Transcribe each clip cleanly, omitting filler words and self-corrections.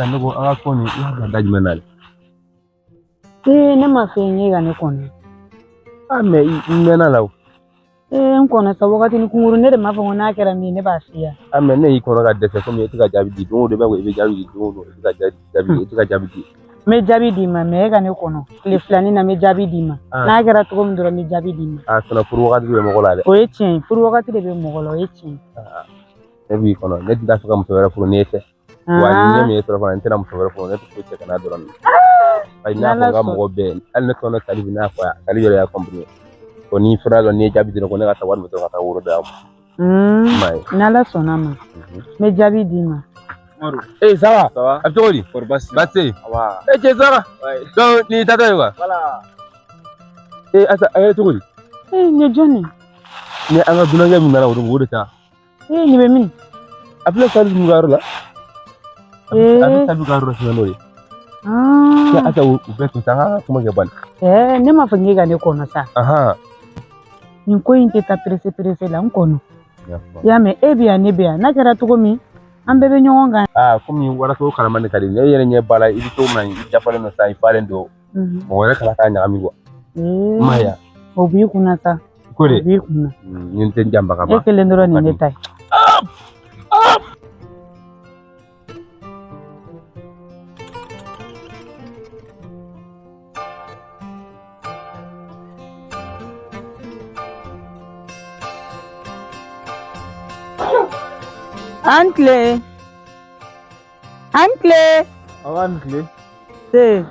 Asa ne ko an ka ko nin i y'a bila da jumɛn na de? Ee ne ma fɛn ye ka ne kɔnɔ. Ah mais i mɛnna la o. Ee n kɔnɔ sa wagatini kunkurun ne de m'a fɔ ko n'a kɛra min ye ne b'a f'i ye. Ah mais ne y'i kɔnɔ ka dɛsɛ komi e tɛ ka jaabi di don o don i b'a fɔ i bɛ jaabi di don o don i tɛ ka jaabi di i tɛ ka jaabi di. N bɛ jaabi d'i ma mais e ka ne kɔnɔ tile filanin na n bɛ jaabi d'i ma. N'a kɛra cogo min dɔrɔn n bɛ jaabi d'i ma. Ah sinon furu wagati de bɛ mɔgɔ la dɛ. O ye tiɲɛ ye furu wagati de bɛ mɔgɔ la o ye tiɲɛ ye. Ne b'i kɔnɔ ne tɛ taa fɛ ka muso wɛrɛ furu n'e tɛ. Wa ni ne min ye sɔrɔ fana n tɛna muso wɛrɛ furu ne tɛ foyi cɛ kana dɔrɔn. Ayi n'a fɔ n ka mɔgɔ bɛɛ hali ne tɔnɔ Salifu n'a fɔ Salifu yɛrɛ y'a compris. Ko n'i fura dɔn n'i ye jaabi di ko ne ka taa wari bɛ to ka taa woro d'a ma. N'Ala sɔnna ma n bɛ jaabi d'i ma. Eh ça va? Ça va? A bɛ cogo di? Kɔri baasi tɛ? Baasi tɛ yen. Eh cɛ ça va? Donc nin y'i taatɔ ye quoi? Voilà. Eh Asa a kɛra cogo di? Eh nin ye jɔn ye? Ni an ka dunankɛ min nana o don o de ta. Eh nin bɛ min? A filɛ Salifu ka yɔrɔ la. A bɛ Salifu ka yɔrɔ la sisan n'o ye. Ah. Asa u bɛɛ tun sa an ka kuma kɛ bani. Eh ne m'a fɔ k'e ka ne kɔnɔ sa. Nin ko in tɛ taa pressé pressé la n kɔnɔ. I y'a mɛn e bɛ yan ne bɛ yan n'a kɛra cogo min an bɛɛ bɛ ɲɔgɔn kan. Aa komi waraso kalama de ka di ne yɛrɛ ɲɛ b'a la i bɛ cogo min na i dafalen don sa i falen don mɔgɔ wɛrɛ kana taa ɲagami quoi. I m'a ye wa? O b'i kunna sa. Ko de? O b'i kunna. Nin tɛ n janfa ka ban. E kelen dɔrɔn nin ne ta ye. An tile. An tile. Awa an tile. Se.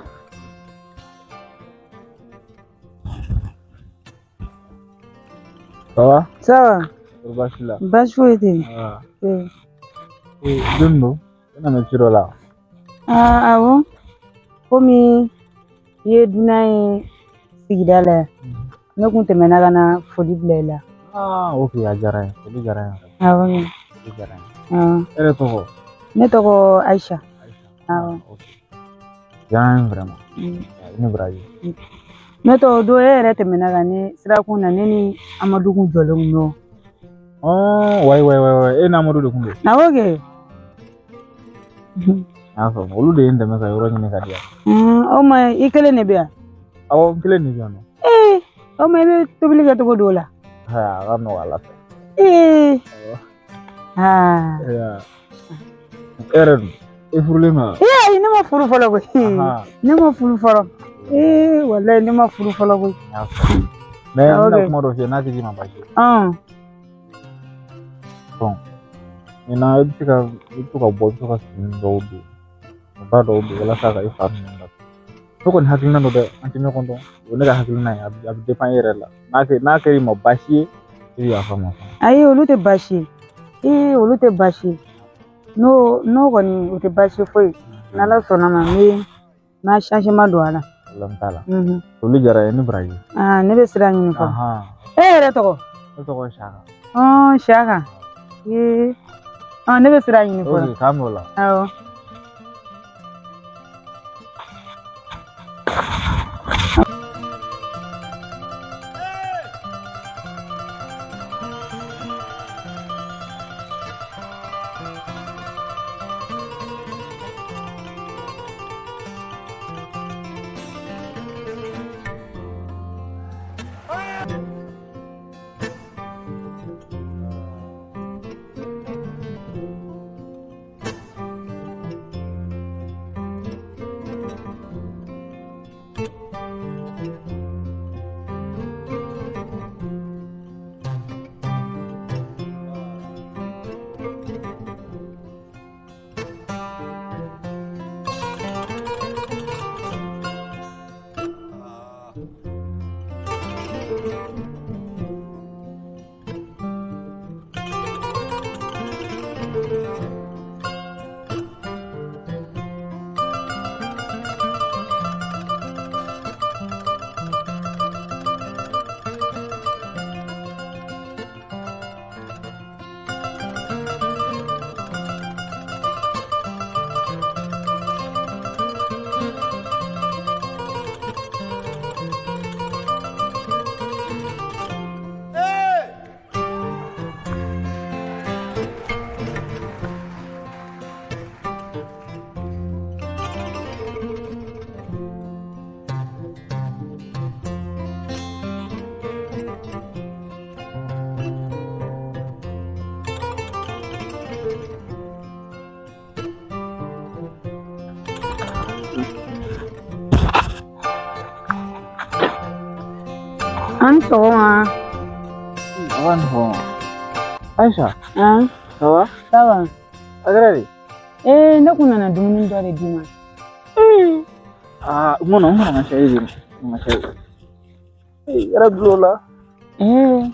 Ça va? Ça va. Kɔri baasi la? Baasi foyi tɛ yen. Ee jɔn don? E nana ci dɔ la? Aa awɔ. Komi i ye dunan ye sigida la yan. Ne kun tɛmɛna ka na foli bila i la. Ah ok a diyara n ye. Foli diyara n ye. Awɔ. Foli diyara n ye. E yɛrɛ tɔgɔ? Ne tɔgɔ Aisha. Awɔ. Diyara n ye vraiment. I ni baraji. Ne tɔgɔ don e yɛrɛ tɛmɛna ka ne sirakun na ne ni Amadu kun jɔlen kun don. Wayi wayi wayi e ni Amadu de kun don? Awɔ kɛ. N y'a faamu olu de ye n dɛmɛ ka yɔrɔ ɲini ka di yan. O ma i kelen de bɛ yan? Awɔ n kelen de bɛ yan nɔ. Ee o ma i bɛ tobili kɛ cogo dɔw la? A ka nɔgɔ ala fɛ. Ee. Aa. E yɛrɛ dun e furulen don wa? Ee ayi ne ma furu fɔlɔ koyi. Ne ma furu fɔlɔ. Ee walayi ne ma furu fɔlɔ koyi. Mais n bɛna kuma dɔ f'i ye n'a tɛ k'i ma baasi ye. Bon maintenant i bɛ se ka i bɛ to ka bɔ i bɛ to ka fini dɔw don ba dɔw don walasa ka i fa ninnu datugu. Ne kɔni hakilina don dɛ an tɛ ɲɔgɔn dɔn o ye ne ka hakilina ye a bɛ dépend e yɛrɛ la n'a kɛra i ma baasi ye i bɛ yafa n ma. Ayi olu tɛ baasi ye. Ee olu tɛ baasi ye n'o kɔni o tɛ baasi foyi n'Ala sɔnna ma n bɛ n'a changement don a la. Problème t'a la. Olu diyara n ye ni baraji. Aa ne bɛ sira ɲini fɔlɔ. E yɛrɛ tɔgɔ? Ne tɔgɔ ye Saka. Saka. Ee ne bɛ sira ɲini fɔlɔ. Ok k'an b'o la. Awɔ. An ni sɔgɔma. Aw ni sɔgɔma. Aïcha. Han? Ça va? Ça va. A kɛra di? Ee, ne kun nana dumuni dɔ de d'i ma. Aa, n kɔnɔ n kɔnɔ ka sɛ de n ka sɛ. Ee, yɛrɛ bil'o la. Ee.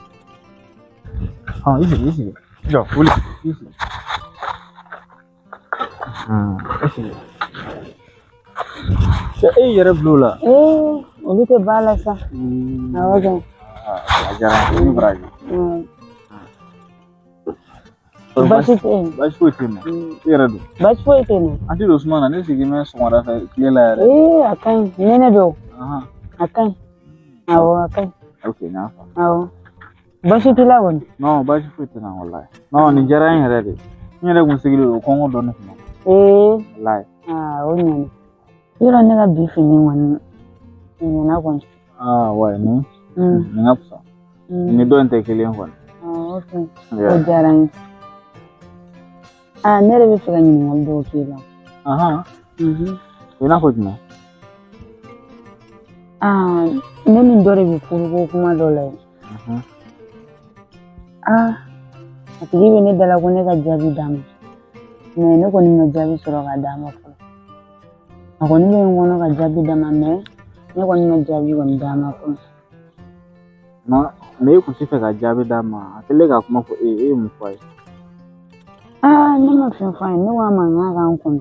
Hɔn, i sigi, i sigi. Jɔ, wuli, i sigi. I sigi. Cɛ, e y'i yɛrɛ bil'o la. Ee, olu tɛ ba la sa. Awɔ kɛ. A diyara n ye, ni baraji. Baasi tɛ yen. Baasi foyi tɛ yen nɔ. I yɛrɛ dun? Baasi foyi tɛ yen nɔ. An tɛ don suma na, ne sigilen bɛ sɔgɔmada fɛ tile la yɛrɛ. Ee, a ka ɲi. Nɛnɛ don. A ka ɲi. Awɔ, a ka ɲi. Ok, n y'a faamu. Awɔ. Baasi t'i la kɔni? Non, baasi foyi tɛ n na walayi. Non, nin diyara n yɛrɛ de. N yɛrɛ kun sigilen don kɔngɔ dɔɔni kun. Ee. Walayi. Aa, o ɲɛna. Yɔrɔ ne ka bi fini kɔni, nin ɲɛna kɔni. Aa, wayi, nin. Nin ka fisa. Nin dɔ in tɛ kelen kɔni. Ok. O diyara n ye. Aa, ne yɛrɛ bɛ fɛ ka ɲininkali dɔw k'i la. I n'a fɔ jumɛn? Aa, ne ni dɔ de bɛ furuko kuma dɔ la yen. Aa, a tigi bɛ ne da la ko ne ka jaabi d'a ma. Mais ne kɔni ma jaabi sɔrɔ ka d'a ma fɔlɔ. A kɔni bɛ n kɔnɔ ka jaabi d'a ma, mais ne kɔni ma jaabi kɔni d'a ma fɔlɔ. Non, mais e kun tɛ fɛ ka jaabi d'a ma, a kɛlen ka kuma fɔ e ye, e ye mun fɔ a ye? Aa, ne ma fɛn fɔ a ye, ne ko a ma n k'a k'an kɔnɔ.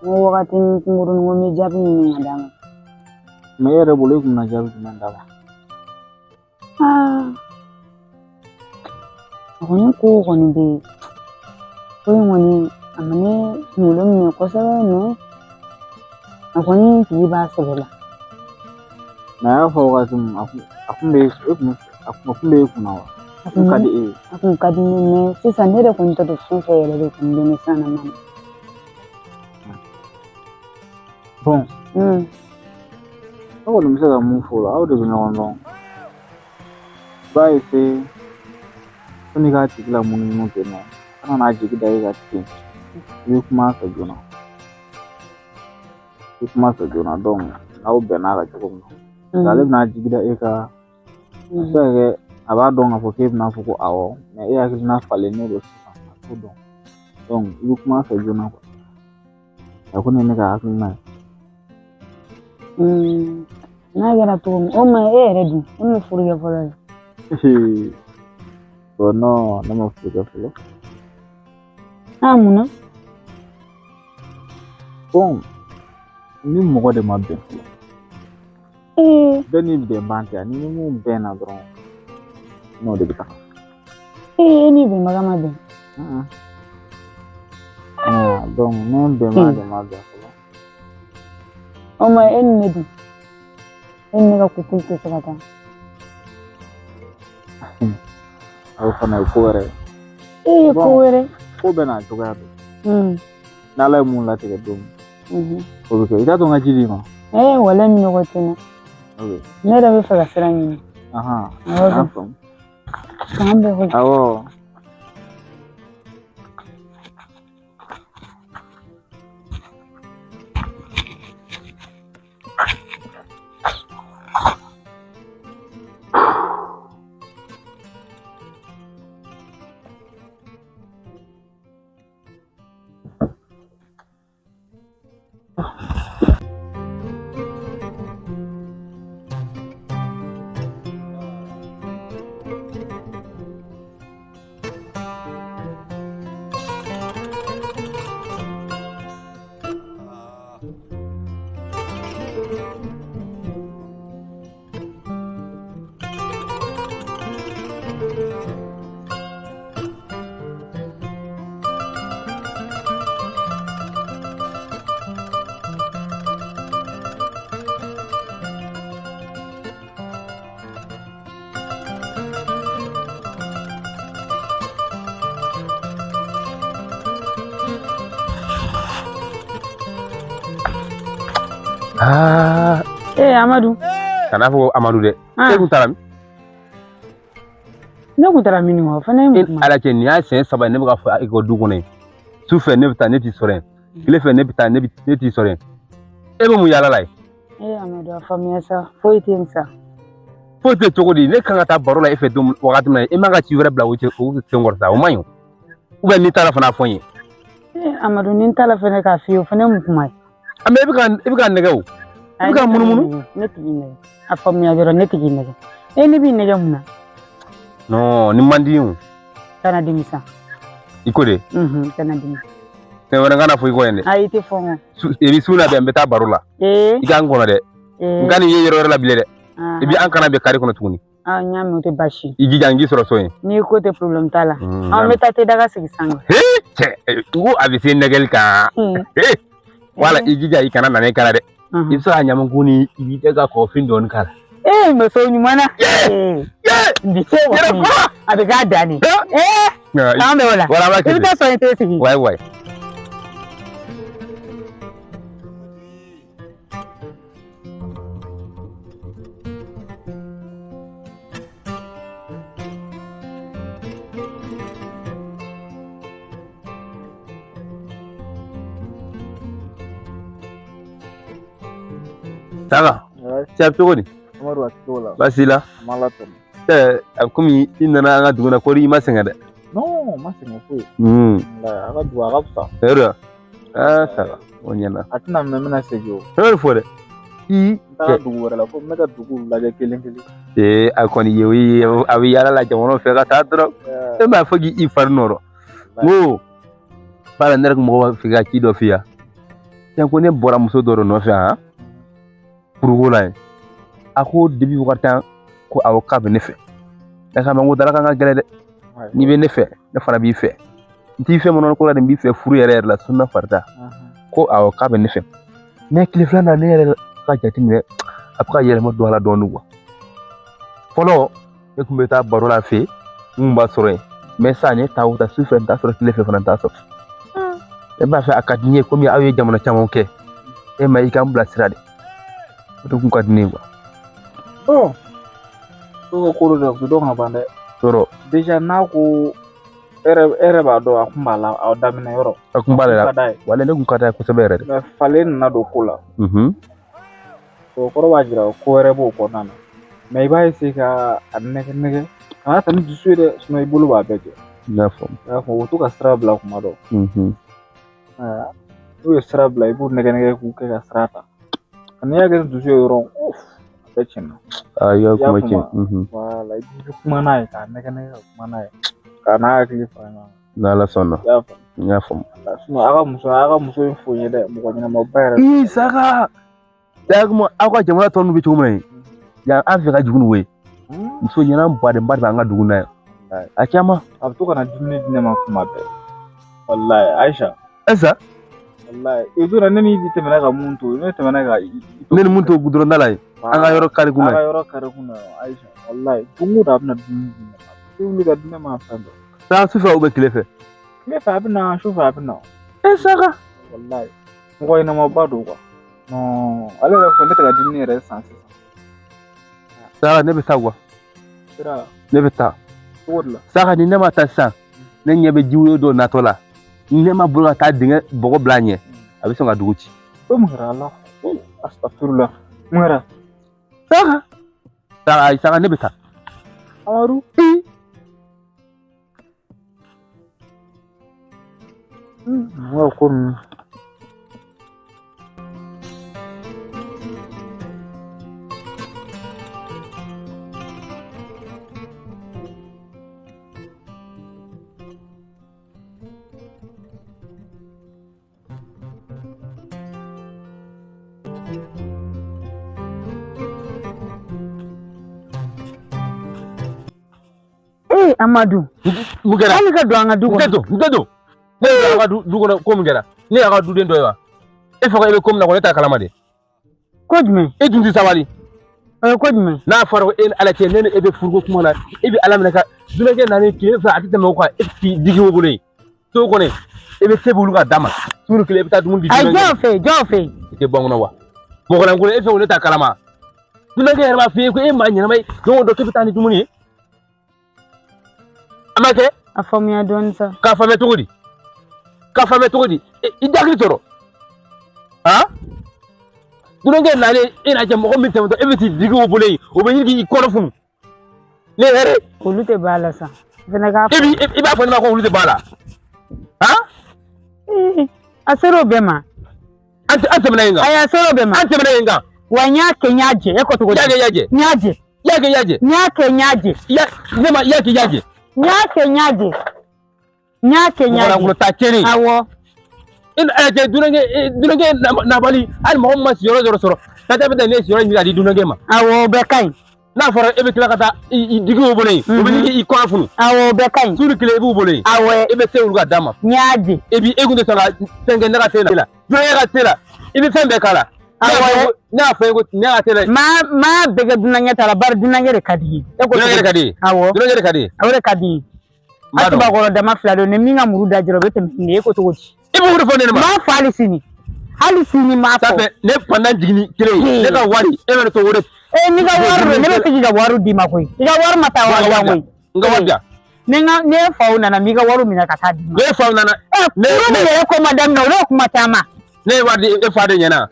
N ko wagatinin kunkurunin ko n bɛ jaabi ɲini ka d'a ma. Mais e yɛrɛ bolo e kun bɛna jaabi jumɛn d'a ma? Aa, a kɔni ko kɔni bɛ yen. Ko in kɔni a ma ne kunkolo minɛ kosɛbɛ, mais a kɔni tigi b'a sɛbɛ la. Mais a y'a fɔ wagati min, a kun bɛ e kun a kun bɛ e kunna wa? A kun ka di e ye? A kun ka di ne ye, mais sisan ne yɛrɛ kɔni t'a dɔn fɛn fɛn yɛrɛ de kɔni bɛ ne san na ma. Bon. Ne kɔni bɛ se ka mun fɔ o la, aw de bɛ ɲɔgɔn dɔn. I b'a essayer sani k'a tigi la munumunu ten nɔ, a kana n'a jigi da e kan ten. I bɛ kuma a fɛ joona. I bɛ kuma a fɛ joona, donc n'aw bɛnn'a kan cogo min na. Ale bɛna jigi da e kan. A bɛ se ka kɛ a b'a dɔn k'a fɔ k'e bɛna fɔ ko awɔ, mais e hakilina falennen don sisan, a t'o dɔn. Donc i bɛ kuma a fɛ joona quoi. A ko nin ye ne ka hakilina ye. N'a kɛra cogo min, o ma e yɛrɛ dun, e ma furu kɛ fɔlɔ de. Bon, non, ne ma furu kɛ fɔlɔ. Ah, mun na? Bon, ni mɔgɔ de ma bɛn fɔlɔ. Bɛɛ ni bɛnban tɛ, ni mun bɛnna dɔrɔn, n'o de bɛ taga. Ee, e ni bɛnbaga ma bɛn? Donc ne bɛnbaga de ma bɛn fɔlɔ. O ma e ni ne dun? E ni ne ka couple tɛ se ka taa. O fana ye ko wɛrɛ ye. Ee, ko wɛrɛ? Ko bɛɛ n'a cogoya don. N'Ala ye mun latigɛ don min, o bɛ kɛ. I t'a to n ka ji d'i ma? Ee, walayi minɔgɔ tɛ n na. Ne yɛrɛ bɛ fɛ ka sira ɲini. Ahan, n y'a faamu. K'an bɛn koyi. Awɔ. Ah. Eh, Amadu. Kana fɔ ko Amadu dɛ. E kun taara min? Ne kun taara min wa? O fana ye mun kuma? Ala cɛ, nin y'a siɲɛ saba ye ne bɛ ka fɔ e ka du kɔnɔ yen. Su fɛ ne bɛ taa ne t'i sɔrɔ yen. Tile fɛ ne bɛ taa ne t'i sɔrɔ yen. E bɛ mun yaala la yen? Eh, Amadu, a faamuya sa. Foyi tɛ yen sa. Foyi tɛ cogo di ne kan ka taa baro la e fɛ don wagati min na e man ka ci wɛrɛ bila o cɛ o senkɔrɔ sa o man ɲi o n'i taara fana fɔ n ye. Amadu ni n taara fɛnɛ k'a f'i ye o fɛnɛ ye mun kuma ye. A mais e bɛ ka nɛgɛ o. I bɛ ka munumunu. Ne t'i nɛgɛ a faamuya dɔrɔn ne t'i nɛgɛ e ne b'i nɛgɛ mun na. Non ni man di ye o. Kana dimi sa. I ko de. Kana dimi. Fɛn wɛrɛ kana fɔ i kɔ yen dɛ. Ayi i tɛ fɔ n kɔ. I bɛ su labɛn n bɛ taa baro la. I k'an kɔnɔ dɛ. N ka nin ye yɔrɔ wɛrɛ la bilen dɛ. I bɛ an kana bɛn kari kɔnɔ tuguni. N y'a mɛn o tɛ baasi. I jija n k'i sɔrɔ so yen. N'i ko tɛ problème t'a la. An bɛ taa te daga sigi san. Cɛ n ko a bɛ se nɛgɛli kan. Wala i jija i kana na ne kala dɛ. I bɛ se ka ɲamaku ni i b'i tɛgɛ ka kɔfin dɔɔni k'a la. Muso ɲuman na. Bi se wa. A bɛ k'a dan de. An bɛ o la. Wala i bɛ taa sɔn i tɛ sigi. Wayi wayi. Saga, cɛ a bɛ cogo di? Amadu a cogo la. Baasi la? A ma la tɛmɛ. A bɛ komi i nana an ka dugu la kɔri i ma sɛgɛn dɛ. Non, ma sɛgɛn foyi. A ka dugu a ka fisa. Yɔrɔ saga o ɲɛna. A tɛna mɛn n bɛna segin o. Yɔrɔ fɔ dɛ. N taara dugu wɛrɛ la fo n bɛ ka dugu lajɛ kelen kelen. A kɔni ye o ye a bɛ yaala la jamanaw fɛ ka taa dɔrɔn. E m'a fɔ k'i fari nɔrɔ. N ko bala ne yɛrɛ kun mɔgɔ b'a fɛ ka ci dɔ f'i ye. Tiɲɛ ko ne bɔra muso dɔ de nɔfɛ yan. Furuko la yen a ko debi wagati ko awɔ k'a bɛ ne fɛ ne k'a ma n ko dalakan ka gɛlɛn dɛ n'i bɛ ne fɛ ne fana b'i fɛ n t'i fɛ mɔnɔ ko la de n b'i fɛ furu yɛrɛ yɛrɛ la sunna farida ko awɔ k'a bɛ ne fɛ mais tile filanan ne yɛrɛ ka jateminɛ a bɛ ka yɛlɛma don a la dɔɔnin quoi fɔlɔ ne tun bɛ taa baro la fɛ yen n kun b'a sɔrɔ yen mais sisan ne taa o taa su fɛ n t'a sɔrɔ tile fɛ fana n t'a sɔrɔ ne b'a fɛ a ka di n ye komi aw ye jamana caman kɛ e ma i k'an bilasira de o de kun ka di ne ye quoi. Bon, dɔw ka ko dɔ tɛ dɔn ka ban dɛ. Yɔrɔ. Déjà n'a ko e yɛrɛ b'a dɔn a kun b'a la a daminɛ yɔrɔ. A kun b'ale la. Wala ne kun ka d'a ye kosɛbɛ yɛrɛ de. Mais falen nana don ko la. O kɔrɔ b'a jira ko wɛrɛ b'o kɔnɔna na. Mais i b'a essayer ka a nɛgɛ nɛgɛ. Kana ta ni dusu ye dɛ, sinon i bolo b'a bɛɛ jɛ. N y'a faamu. I y'a faamu o to ka sira bila kuma dɔ. N'u ye sira bila i b'u nɛgɛ nɛgɛ k'u kɛ ka sira ta. N'i y'a kɛ ni dusu ye dɔrɔn a bɛɛ tiɲɛna. I y'a kuma tiɲɛ. Wala i bɛ kuma n'a ye k'a nɛgɛ nɛgɛ ka kuma n'a ye k'a n'a hakili fara ɲɔgɔn kan. N'Ala sɔnna. I y'a faamu. N y'a faamu. A ka muso in fo n ye dɛ mɔgɔ ɲɛnamaba yɛrɛ. Ii Saga. Aw ka jamana tɔ ninnu bɛ cogo min na yan an fɛ ka jugu n'o ye. Muso ɲɛnama badenba de b'an ka dugu na yan. A caman. A bɛ to ka na dumuni di ne ma kuma bɛɛ. Walayi Ayisa. Ayisa. Walayi i donna ne ni i tɛmɛna ka mun to ne tɛmɛna ka. Ne ni mun to gudɔrɔn da la yen. An ka yɔrɔ kari kunna. An ka yɔrɔ kari kunna Ayisa walayi don o don a bɛna dumuni di ne ma. I wuli ka di ne ma fɛn bɛɛ. Saa sufɛ ou bien tile fɛ. Tile fɛ a bɛ na sufɛ a bɛ na. Saga. Walayi mɔgɔ ɲɛnamaba don quoi. Non ale yɛrɛ fɛ ne tɛ ka dumuni yɛrɛ san sisan. Saga ne bɛ taa quoi. Sira. Ne bɛ taa. Cogo di la. Saga ni ne ma taa sisan ne ɲɛ bɛ jiwoyo dɔ natɔ la. Ni ne ma bolo ka taa dingɛ bɔgɔ bila a ɲɛ a bɛ sɔn ka dugu ci. O mun kɛra ala astafurula mun kɛra. Saga. Saga ayi Saga ne bɛ taa. Amadu. N ko ninnu. Amadu. Mun kɛra? Hali ka don an ka du kɔnɔ. N tɛ don. Ne y'a ka du kɔnɔ ko mun kɛra? Ne y'a ka duden dɔ ye wa? E fɔ ko e bɛ ko min na ko ne t'a kalama de. Ko jumɛn? E dun tɛ sabali. Ko jumɛn? N'a fɔra ko e ni Ala cɛ ne ni e bɛ furuko kuma la e bɛ Ala minɛ ka dunankɛ nani tile fila a tɛ tɛmɛ o kan e k'i digi o bolo yen. So kɔnɔ e bɛ se b'olu ka d'a ma. Su ni tile e bɛ taa dumuni di dunankɛ. Ayi jɔn fɛ yen. I tɛ bɔ n kɔnɔ wa? Mɔgɔlankolon e fɛ ko ne t'a kalama. Dunankɛ yɛrɛ b'a f'i ye ko e maa ɲɛnama ye don o don k'e bɛ taa ni dumuni ye. A ma kɛ? A faamuya dɔɔnin sa. K'a faamuya cogo di? K'a faamuya cogo di? I dakili sɔrɔ. Han? Dunankɛ nalen e n'a cɛ mɔgɔ min tɛmɛtɔ e bɛ t'i digi o bolo yen o bɛ ɲini k'i kɔnɔ funu. Ne yɛrɛ. Olu tɛ ba la sa. Fɛnɛ k'a fɔ. I b'a fɔ ne ma ko olu tɛ ba la. Han? A ser'o bɛɛ ma. An tɛmɛna yen kan. Ayi a ser'o bɛɛ ma. An tɛmɛna yen kan. Wa n y'a kɛ n y'a jɛ e ko cogo di? I y'a kɛ i y'a jɛ. N y'a jɛ. I y'a kɛ i y'a jɛ. N y'a kɛ n y'a jɛ. Ne ma i y'a kɛ i y'a jɛ. N y'a kɛ n y'a jɛ. N y'a kɛ n y'a jɛ. Mɔgɔlankolon ta tiɲɛni. Awɔ. I n'a cɛ dunankɛ nabali hali mɔgɔ min ma siyɔrɔ yɔrɔ sɔrɔ ka taa bɛ taa ne siyɔrɔ ɲini ka di dunankɛ ma. Awɔ o bɛɛ ka ɲi. N'a fɔra e bɛ tila ka taa i digi o bolo yen o bɛ ɲini k'i kɔnɔ funu. Awɔ o bɛɛ ka ɲi. Su ni tile i b'u bolo yen. Awɔ. E bɛ se olu ka d'a ma. N y'a jɛ. E bi e kun tɛ sɔn ka fɛn kɛ ne ka te la. Dunankɛ ka te la i bɛ fɛn bɛɛ k'a la. Awɔ. Ne y'a fɔ e ko ne ka te la. Maa bɛɛ kɛ dunankɛ ta la bari dunankɛ de ka di ye. E ko dunankɛ de ka di ye. Awɔ. Dunankɛ de ka di ye. O de ka di ye. A tubakɔrɔ dama fila don ni min ka muru da jɔrɔ o bɛ tɛmɛ nin ye e ko cogo di? I b'o de fɔ ne ma. N b'a fɔ hali sini. Hali sini n b'a fɔ. Safɛ ne panna jigin kelen ye. Ne ka wari e bɛ ne to o de. Ee n'i ka wari don ne bɛ se k'i ka wari d'i ma koyi. I ka wari ma taa wari jan koyi. N ka wari di yan. Ne ka ne faw nana n b'i ka wari minɛ ka taa d'i ma. Ne faw nana. Ne min yɛrɛ ko ma daminɛ o n'o kuma caman. Ne ye wari di e fa de ɲɛna.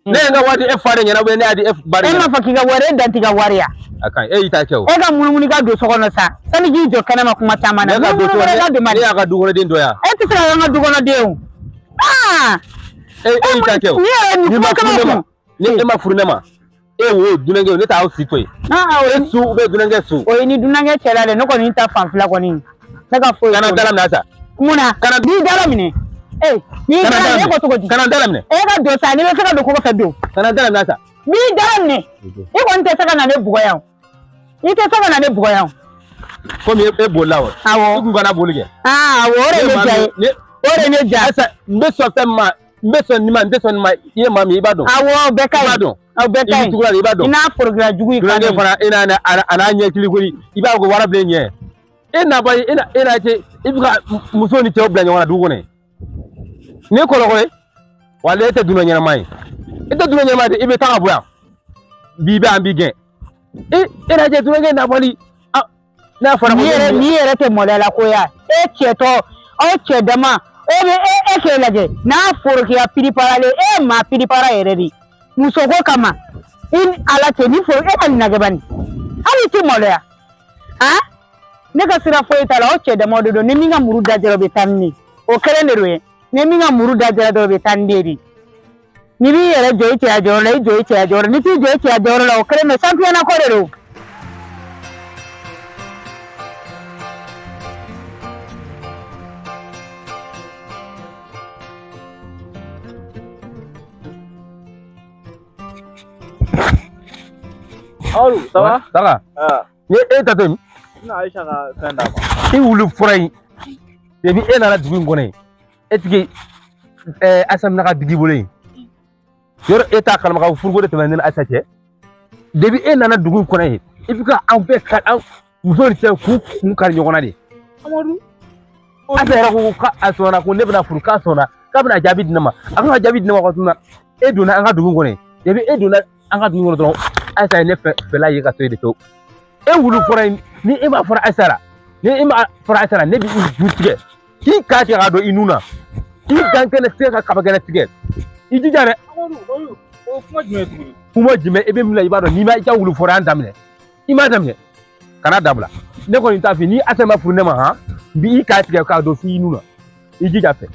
Ne ye n ka wari di e fa de ɲɛna ne y'a di e ba de ɲɛna. E m'a fɔ k'i ka wari e dan t'i ka wari ya. A ka ɲi e y'i ta kɛ o. E ka munumunu ka don so kɔnɔ sa sani k'i jɔ kɛnɛma kuma caman na. Ne ka don so kɔnɔ ne y'a ka du kɔnɔden dɔ ya. E tɛ se ka kɛ n ka du kɔnɔden o. E y'i ta kɛ o. Ni yɛrɛ nin kuma kama kun. Ni e ma furu ne ma e wo dunankɛ ne t'aw si to yen. E su bɛ dunankɛ su. O ye ni dunankɛ cɛla dɛ ne kɔni ta fanfɛla kɔni ne ka foyi. Kana dala minɛ sa. Mun na? Kana n'i dala minɛ. Ee n'i dala minɛ e ko cogo di? Kana dala minɛ. E ka don sa n'i bɛ se ka don kɔkɔ fɛ don. Kana dala minɛ sa. N'i dala minɛ i kɔni tɛ se ka na ne bugɔ yan. I tɛ se ka na ne bugɔ yan. Komi e bolila wa? Awɔ. I kun kana boli kɛ. Awɔ o de ye ne diya ye. O de ye ne diya. Asa n bɛ sɔn fɛn min ma n bɛ sɔn nin ma n tɛ sɔn nin ma i ye maa min i b'a dɔn. Awɔ o bɛɛ ka ɲi. I b'a dɔn. O bɛɛ ka ɲi. I bɛ tugu la de i b'a dɔn. I n'a forokila jugu yi. Dunankɛ fana e n'a a n'a ɲɛ kilikoli i b'a ko warabilen ɲɛ. E na ba e n'a cɛ i bɛ ka muso ni cɛw bila ɲɔgɔn na dugu kɔnɔ yen. Nin ye kɔlɔkɔ ye. Wala e tɛ dunan ɲɛnama ye. E tɛ dunan ɲɛnama ye i bɛ taa ka bɔ yan. Bi bɛ an b'i gɛn. E n'a cɛ dunankɛ nabali. N'a fɔra ko n'i yɛrɛ tɛ maloya la ko ya e cɛtɔ aw cɛ dama e bɛ e k'e lajɛ n'a forokiya piriparalen e maa piripara yɛrɛ de musoko kama i ni ala cɛ ni foro e ka nin lajɛ bani hali i tɛ maloya han ne ka sira foyi t'a la aw cɛ damaw de don ni min ka muru da jɛra o bɛ taa ni ne ye o kelen de don ye ni min ka muru da jɛra dɔrɔn o bɛ taa ni ne ye de n'i b'i yɛrɛ jɔ i cɛya jɔyɔrɔ la i jɔ i cɛya jɔyɔrɔ la n'i t'i jɔ i cɛya jɔyɔrɔ la o kelen don championnat ko de don. Alu, ça va? Ça va. Ni e ta to yen. N Aïcha ka fɛn d'a ma. I wuli fura in depuis e nana dugu in kɔnɔ yen e tigi Asa mina ka digi bolo yen yɔrɔ e t'a kalama ka furuko de tɛmɛ ne ni Asa cɛ depuis e nana dugu in kɔnɔ yen i bɛ ka anw bɛɛ ka an muso ni cɛ k'u kun kari ɲɔgɔn na de. Amadu. Asa yɛrɛ ko k'a sɔnna ko ne bɛna furu k'a sɔnna k'a bɛna jaabi di ne ma a kan ka jaabi di ne ma waati min na e donna an ka dugu in kɔnɔ yen depuis e donna an ka dugu in kɔnɔ dɔrɔn Asa ye ne fɛla ye ka to yen de pewu. E wulu fɔra yen ni e m'a fɔra Asa la ni e m'a fɔra Asa la ne b'i ju tigɛ k'i k'a tigɛ k'a don i nun na k'i gan kɛnɛ tigɛ ka kaba kɛnɛ tigɛ i jija dɛ. O kuma jumɛn tuguni? Kuma jumɛn e bɛ min na i b'a dɔn n'i ma i ka wulu fɔra an daminɛ i m'a daminɛ kana dabila ne kɔni t'a fɛ ni Asa ma furu ne ma han n b'i k'a tigɛ k'a don f'i nun na i jija fɛ.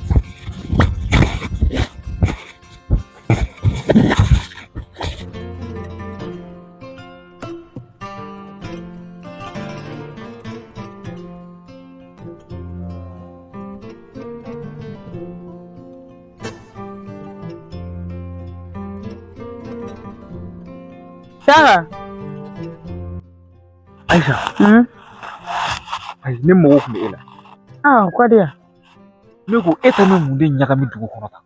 Sawa. Aïcha. Ayi ne mago tun bɛ e la. Ah, quoi dire? Ne ko e ta ni mun de ɲagami dugu kɔnɔ tan?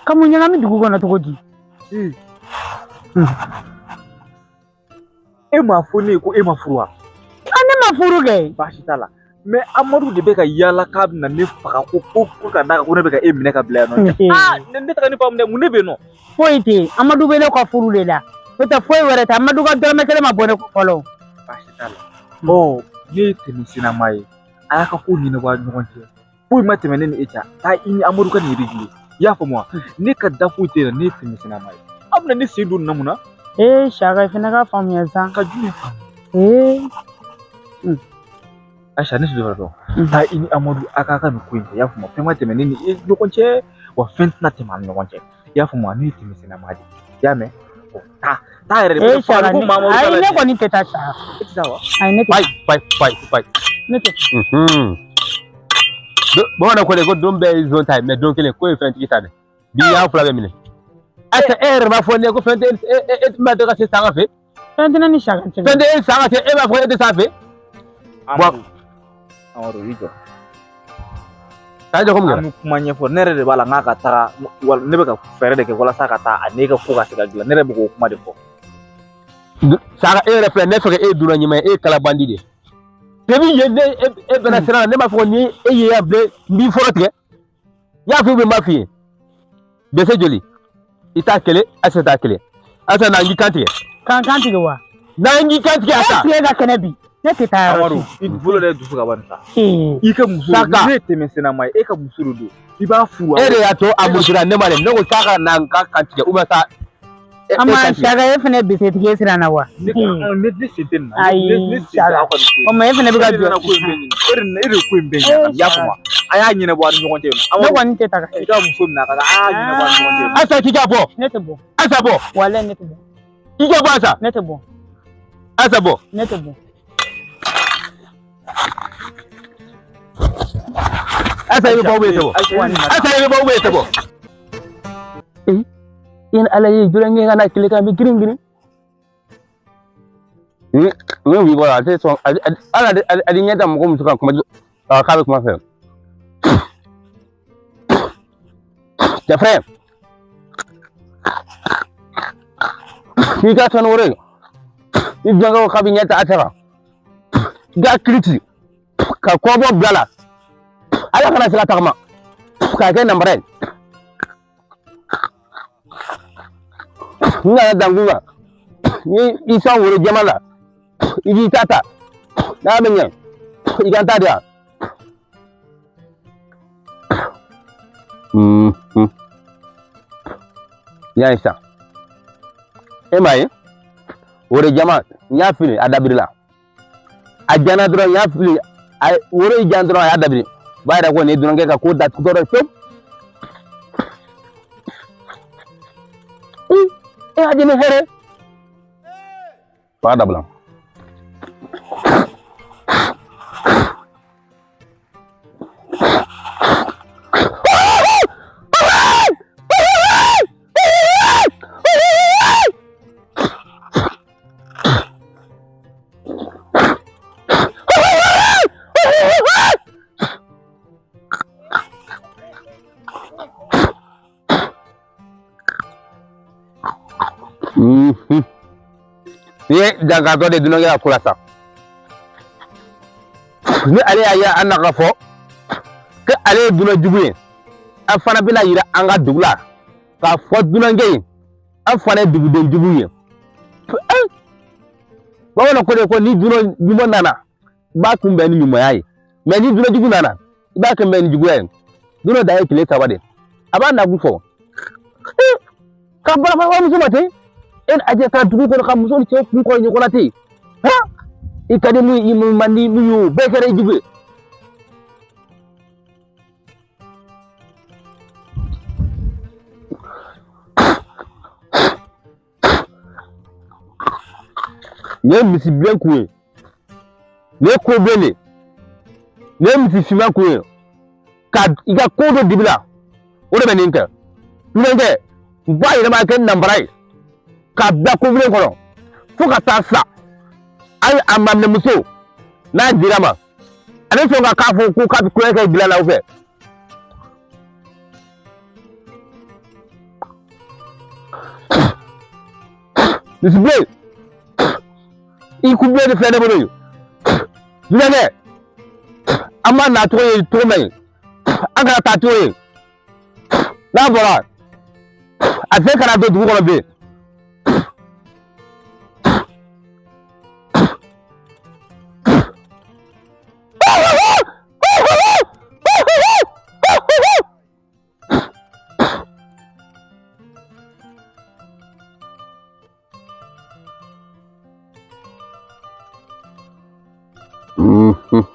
Ka mun ɲagami dugu kɔnɔ cogo di? E m'a fɔ ne ye ko e ma furu wa? Ah, ne ma furu kɛ. Baasi t'a la. Mais Amadu de bɛ ka yaala k'a bɛna ne faga ko ka d'a kan ko ne bɛ ka e minɛ ka bila yan nɔ. Ah, ne tɛ ka ne faamu dɛ, mun de bɛ yen nɔ? Foyi tɛ yen. Amadu bɛ ne ka furu de la. N'o tɛ foyi wɛrɛ tɛ. Amadu ka dɔrɔmɛ kelen ma bɔ ne kɔ fɔlɔ. Baasi t'a la. Ɔ ne ye tɛmɛsenna maa ye. A y'a ka ko ɲɛnabɔ a ɲɔgɔn cɛ. Foyi ma tɛmɛ ne ni e cɛ. Taa i ni Amadu ka nin réglé. I y'a faamu wa? Ne ka da foyi tɛ na, ne ye tɛmɛsennama ye. Aw bɛna ne sen don nin na mun na? Ee Saka, i fana ka faamuya sa. Ka jumɛn faamu? Ee. Ayisa, ne tɛ dɔ dɔn. Taa i ni Amadu a k'a ka nin ko in kɛ. I y'a faamu? Fɛn ma tɛmɛ ne ni e ɲɔgɔn cɛ, wa fɛn tɛna tɛmɛ an ni ɲɔgɔn cɛ. I y'a faamu wa? Ne ye tɛmɛsennama de ye. I y'a mɛn? Taa taa yɛrɛ de. Ee Saka, ayi ne kɔni tɛ taa Saka. E tɛ taa wa? Ayi ne tɛ. Payi payi payi payi. Ne tɛ. Bamananw ko de ko don bɛɛ ye zon ta ye, mɛ don kelen ko ye fɛntigi ta dɛ. Bi y'an fila bɛɛ minɛ. Ayisa, e yɛrɛ b'a fɔ ne ko fɛn tɛ e e ma deli ka se Saka fɛ. Fɛn tɛ ne ni Saka cɛ. Fɛn tɛ e Saka cɛ, e b'a fɔ e tɛ s'a fɛ. Amadu, Amadu, i jɔ. K'a jɔ ko mun An kɛra? bɛ kuma ɲɛfɔ, ne yɛrɛ de b'a la n k'a ka taga, ne bɛ ka fɛɛrɛ de kɛ walasa ka taa a n'e ka ko ka se ka dilan, ne yɛrɛ bɛ k'o kuma de fɔ. Saka, e yɛrɛ filɛ, ne fɛ e ye dunan ɲuman ye, e ye kalabandi de ye. Depuis yen ne e bɛna sira la, ne b'a fɔ ni e ye yan bilen, n b'i fɔlɔ tigɛ. N y'a f'i ye, n b'a f'i ye. Dɛsɛ joli? I t'a kelen, Ayisa t'a kelen. Ayisa, n'an k'i kan tigɛ. K'an kan tigɛ wa? N'an k'i kan tigɛ, Ayisa. E tigɛ ka kɛnɛ bi. Ne tɛ taa yɔrɔ Amadu, i bolo dɛ dusu ka ban sa. si. I ka muso, Saka. ne ye tɛmɛsennama ye, e ka muso de don. I b'a furu. E de y'a to a murutira ne ma dɛ, ne ko k'a ka na n ka kan tigɛ ou bien sa. Ama Saka, e fana bisetigi ye siran na wa? Ne ne sen tɛ nin na. Ayi, Ne sen tɛ aw ka nin ko in O ma e fana bɛ ka E de jɔ. nana ko in bɛɛ ɲini. E de ko in bɛɛ ɲini. I y'a faamu wa? A y'a ɲɛnabɔ a ni ɲɔgɔn cɛ. Ne kɔni tɛ taga. I ka muso minɛ a ka taa, a y'a ɲɛnabɔ a ni ɲɔgɔn cɛ. Ayisa, k'i ka bɔ. Ne tɛ bɔ. Ayisa bɔ. Walayi ne tɛ bɔ. I ka bɔ Ayisa. Ne tɛ bɔ. Ayisa bɔ. Ne tɛ bɔ. Ayisa, i bɛ bɔ ou bien i tɛ bɔ? Ayisa, i bɛ bɔ ou bien i tɛ bɔ? I ni Ala ye julankɛ ka na tile kan bi girin girin. Ni wuli bɔra a tɛ sɔn, hali a ɲɛ da mɔgɔ muso kan kuma k'a bɛ kuma fɛ. Cɛfɛn, n'i ka sanu woro ye, ni julankɛ ko k'a bɛ ɲɛ ta a tɛ kan, i ka kiri ci ka kɔbɔ bila la, ala kana se ka tagama k'a kɛ namara ye. N nana dankun kan, ni i san woro jɛman la, i b'i ta ta, n'a bɛ ɲɛ, i ka n ta di yan. I y'a ye sisan, e m'a ye, woro jɛman n y'a fili a dabiri la, a jana dɔrɔn n y'a fili, a woro y'i jan dɔrɔn a y'a dabiri, o b'a yira ko nin ye dunankɛ ka ko datugutɔ dɔ ye pewu. E y'a di ni hɛrɛ. B'a dabila. Ni ye dankantɔ de dunankɛ ka ko la sa, ni ale y'a ye an na k'a fɔ ko ale ye dunan jugu ye, an fana bɛna yira an ka dugu la k'a fɔ dunankɛ ye an fana ye duguden jugu ye. Bamananw ko de ko ni dunan ɲuman nana, i b'a kunbɛn ni ɲumanya ye, mɛ ni dunan jugu nana, i b'a kunbɛn ni juguya ye. Dunan dan ye tile 3 de, a b'a nakun fɔ. Ka bara muso ma ten, e ni a jɛ ka dugu kɔnɔ ka muso ni cɛ kun kɔrɔ ɲɔgɔn na ten, han, i ka di mun ye, i man di mun ye, o bɛɛ kɛra i jugu ye. Nin ye misi bilen kun ye, nin ye ko bilen de ye, nin ye misi finman kun ye, ka i ka ko dɔ dibi la, o de bɛ nin kɛ. Dunankɛ, n b'a yɛlɛma kɛ nanbara ye k'a bila kofilen kɔnɔ fo ka taa sa. Hali a maminɛmuso n'a dira ma, ale sɔn ka k'a fɔ ko k'a bɛ kulonkɛ kɛ bila la o fɛ. Misibilen, i kunbilen de filɛ ne bolo yen. Dunankɛ, an b'a nacogo ye cogo min, an kana taa cogo ye. N'a bɔra, a sen kana don dugu kɔnɔ bilen.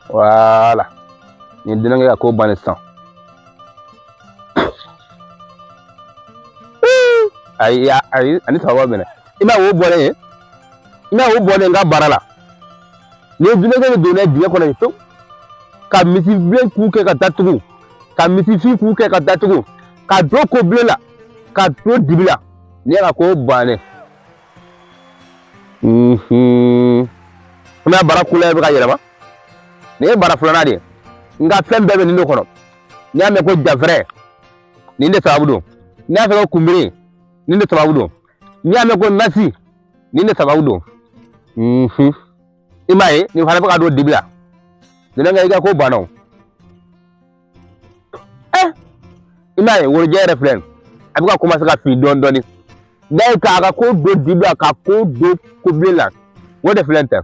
Voilà. Nin dunankɛ ka ko bannen sisan. Ayi ayi, ani sababa bɛnna. I m'a ye o bɔlen ye, i m'a ye o bɔlen n ka baara la. Nin ye dunankɛ de donna dingɛ kɔnɔ yen pewu. Ka misi bilen k'u kɛ ka datugu, ka misi fin k'u kɛ ka datugu, ka don ko bilen la, ka don dibi la. Nin y'a ka ko bannen. I m'a ye bara couleur bɛ ka yɛlɛma. Nin ye bara filanan de ye. Nka fɛn bɛɛ bɛ nin de kɔnɔ. N'i y'a mɛn ko jafɛrɛ, nin de sababu don. N'i y'a fɛ ko kunbiri, nin de sababu don. N'i y'a mɛn ko nasi, nin de sababu don. I m'a ye nin fana bɛ ka don dibi la. Dunankɛ i ka ko banna o. I m'a ye worojɛ yɛrɛ filɛ nin a bɛ ka commencer ka fin dɔɔni dɔɔni. N'a ye k'a ka ko don dibi la, ka ko don ko bilen la, o de filɛ nin tɛ.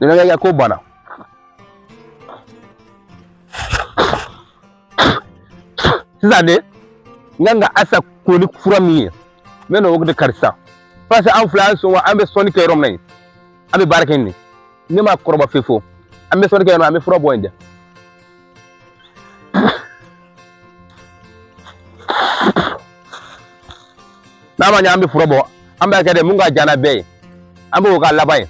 Dunankɛ i ka ko banna. Sisan de n kan ka Asa ko ni fura min ye, n bɛ n'o de kari sisan. Parce que an filɛ an sɔn an bɛ sɔnni kɛ yɔrɔ min na yen, an bɛ baara kɛ nin ne ma kɔrɔbɔ fewu, an bɛ sɔnni kɛ yɔrɔ min na, an bɛ fura bɔ yen dɛ. N'a ma ɲɛ an bɛ fura bɔ, an b'a kɛ de mun ka jan n'a bɛɛ ye, an b'o k'a laban ye.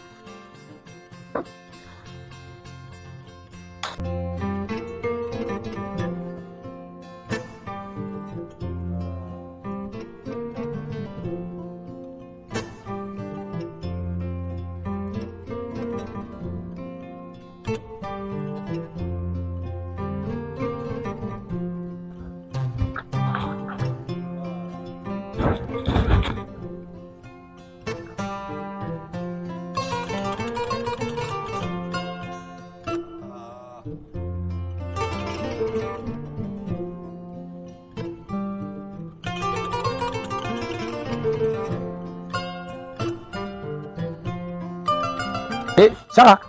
Saka.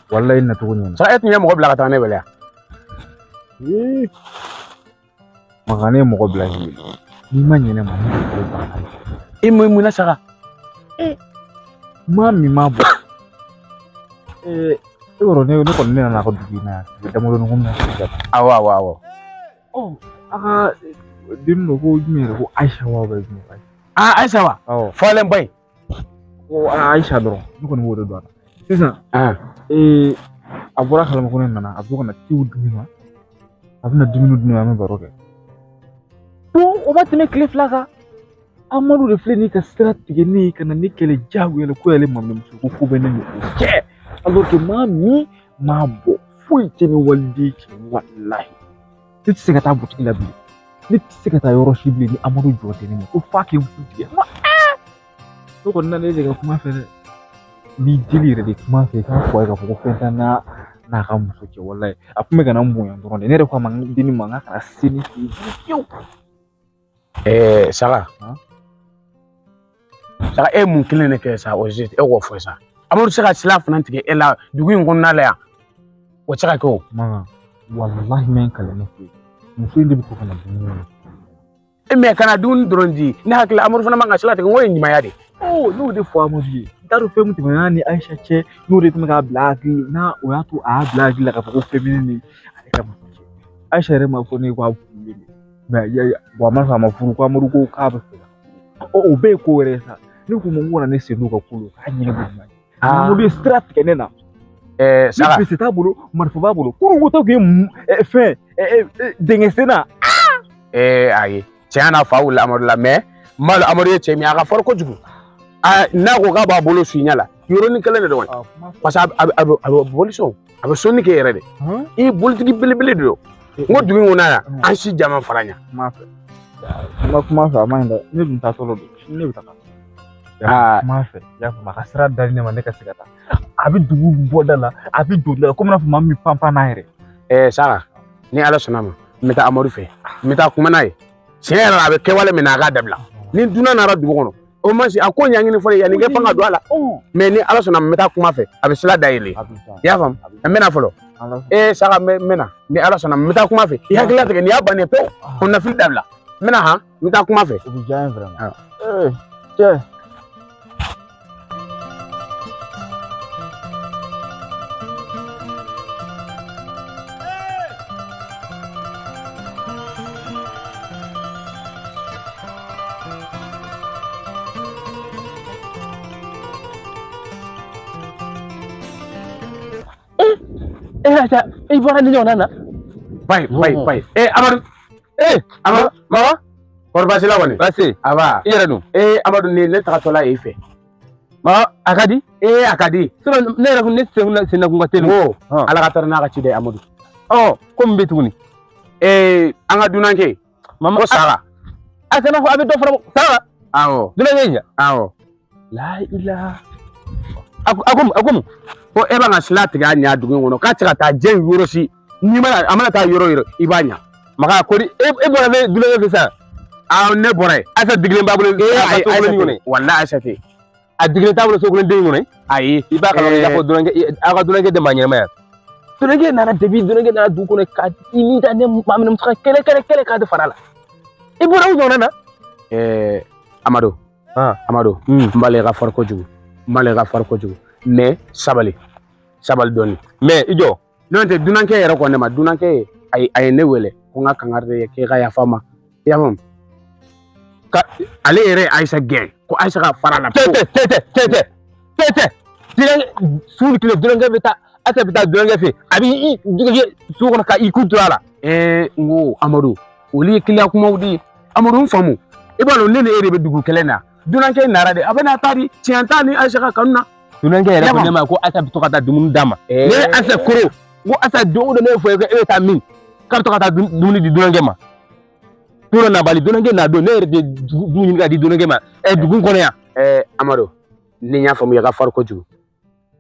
Wallahi na cogo ɲɛna. Saka, e tun ye mɔgɔ bila ka taa ne wele yan. Maka, ne ye mɔgɔ bila k'i wele. N'i ma ɲinɛ ma, ne ko banna. E mun na Saka? Maa min ma bɔ. E yɔrɔ ne kɔni ne nana a ka dugu in na yan. Tile damadɔni ko n bɛna sigi ka taa. Awɔ awɔ awɔ. Ɔ, a ka den dɔ ko jumɛn yɛrɛ ko Ayisa wa bɛ jumɛn? Ah, Ayisa wa? Awɔ. Fɔlen ba in. Ko Ayisa dɔrɔn, ne kɔni b'o de dɔn a la. Sisan, a bɔra kalama ko ne nana, a bɛ to ka na tew di ne ma. A bɛna dumuni di ne ma, an bɛ baro kɛ. Bon, o ma tɛmɛ tile 2 kan. Amadu de filɛ nin ye ka sira tigɛ ne ye ka na ne kɛlɛ diyagoya la ko y'ale mamuso ko ko bɛ ne ni o cɛ. Alors que maa min m'a bɔ foyi tɛ ne waliden cɛ walahi. Ne tɛ se ka taa butigi la bilen. Ne tɛ se ka taa yɔrɔ si bilen ni Amadu jɔ tɛ ne ma ko f'a k'i kun tigɛ. Ne kɔni nana e de ka kuma fɛ dɛ. N b'i deli yɛrɛ de kuma fɛ i k'a fɔ a ye k'a fɔ ko fɛn t'a n'a ka muso cɛ walahi. A tun bɛ ka na n bonya dɔrɔn de. Ne yɛrɛ ko a ma n denni ma n k'a kana se ne fɛ yen fiyewu. Saka. Saka, e mun kelen de kɛ sa o e k'o fɔ sa. Amadu tɛ se ka sira fana tigɛ e la dugu in kɔnɔna la yan. O tɛ se ka kɛ o. Maka, walahi n bɛ n kale ne fɛ yen. Muso in de bɛ to ka na dumuni na. Mais kana dumuni dɔrɔn di. Ne hakili la Amadu fana man ka sira tigɛ, n ko ye ɲumanya de. Ɔ, n'o de fɔ Amadu ye. N t'a dɔn fɛn min tɛmɛna n'a ni Ayisa cɛ, n'o de tun bɛ k'a bila hakili n'a o y'a to a y'a bila hakili la k'a fɔ ko fɛn bɛ ne ni ale ka muso cɛ. Ayisa yɛrɛ ma fɔ ne ye k'a furulen don. Mais a ma sɔn a ma furu ko Amadu ko k'a bɛ fɛ ka furu. Ɔ, o bɛɛ ye ko wɛrɛ ye sa. Ne ko ma ko kana ne sen don ka ko la, k'a ɲɛnabɔ ɲuman ye. Amadu ye sira tigɛ ne na. Saka. Ne bese t'a bolo, marifa b'a bolo. Kunun ko ta kun ye fɛn dingɛ sen na. Ayi. Tiɲɛ na fa wulila Amadu la, mais n b'a dɔn Amadu ye cɛ min ye, a ka farin kojugu. N'a ko k'a b'a bolo su ɲɛ la, yɔrɔnin kelen de don. Parce que a bɛ boli sɔn, a bɛ sɔnni kɛ yɛrɛ de. I ye bolitigi belebele de don. N ko dugu in kɔnɔ yan, an si jama fara ɲa. Kuma fɛ. N ma kuma fɛ, a ma ɲi dɛ. Ne dun taatɔ don, ne bɛ taga. Kuma fɛ, i y'a faamu, a ka sira dali ne ma ne ka se ka taa. A bɛ dugu bɔda la, a bɛ don da la, komi n'a fɔ maa min pan pan n'a yɛrɛ. Saka, ni Ala sɔnna ma, n bɛ taa Amadu fɛ, n bɛ taa kuma n'a ye. Tiɲɛ yɛrɛ la, a bɛ kɛwale min na, a k'a dabila. Ni dunan nana dugu kɔnɔ, o ma se a ko ɲɛɲini fɔlɔ yanni kɛ fanga don a la. Mais ni Ala sɔnna, n bɛ taa kuma fɛ, a bɛ sira dayɛlɛ. I y'a faamu? N bɛna fɔlɔ. Saka, n bɛ na. Ni Ala sɔnna, n bɛ taa kuma fɛ. I hakili latigɛ, nin y'a bannen pewu. Kɔnɔnafili dabila. N bɛna han, n bɛ taa kuma fɛ. O bɛ diya n ye vraiment. Cɛ. I bɔra ni ɲɔgɔn na. Bayi bayi bayi. Amadu. Amadu. Mama. Kɔri baasi la kɔni? Baasi. Aba. I yɛrɛ dun? Amadu ne tagatɔla e fɛ. Mama a ka di? A ka di. Sinon ne yɛrɛ kun ne sen kun ka teli. Ko Ala ka taara n'a ka ci dɛ Amadu. Ɔ ko min bɛ tuguni? An ka dunankɛ. Mama ko Sara. A kana fɔ a bɛ dɔ fara Sara. Awɔ. Dunankɛ in ja? Awɔ. La ilaha. A ko mun? Ko e b'an ka sila tigɛ a ɲa dugu in kɔnɔ k'a tɛ se ka taa diɲɛ yɔrɔ si n'i mana a mana taa yɔrɔ o yɔrɔ i b'a ɲa. Maka kori e bɔra ne dunankɛ fɛ sisan. Awɔ ne bɔra yen. Ayisa digilen b'a bolo. Ayi Ayisa walahi Ayisa tɛ. A digilen t'a bolo so kelen den kɔnɔ. Ayi. I b'a kalama i k'a fɔ dunankɛ aw ka dunankɛ tɛ maa ɲɛnama ye. Dunankɛ nana depuis dunankɛ nana dugu kɔnɔ ka i ni da ne maminɛmuso ka kɛlɛ kɛlɛ kɛlɛ k'a tɛ fara a la. I bɔra o ɲɔgɔnna na. Amadu. Amadu. N b'ale ka fari kojugu. N b'ale ka fari kojugu. Mais sabali sabali dɔɔni. Mais i jɔ. N'o tɛ dunankɛ yɛrɛ kɔni ne ma dunankɛ a ye ne wele ko n ka kangari de ye k'e ka yafa n ma i y'a faamu ka ale yɛrɛ ye Ayisa gɛn ko Ayisa ka fara a la. Tɛ tɛ tɛ tɛ tɛ tɛ tɛ dunankɛ su ni tile dunankɛ bɛ taa Ayisa bɛ taa dunankɛ fɛ a bɛ i su kɔnɔ ka i kun turu a la. N ko Amadu olu ye kiliyan kumaw de ye Amadu n faamu i b'a dɔn ne ni e de bɛ dugu kelen na dunankɛ nara de a bɛ n'a ta di tiɲɛ t'a ni Ayisa ka kanu na. Dunankɛ yɛrɛ ko ne ma ko Ayisa bɛ to ka taa dumuni d'a ma. Ne ye Ayisa koro ko Ayisa don o don ne ye fɔ e bɛ taa min k'a bɛ to ka taa dumuni di dunankɛ ma. Don dɔ nabali dunankɛ na don ne yɛrɛ de du ɲini ka di dunankɛ ma dugu kɔnɔ yan. Amadu ni n y'a faamu i ka fari kojugu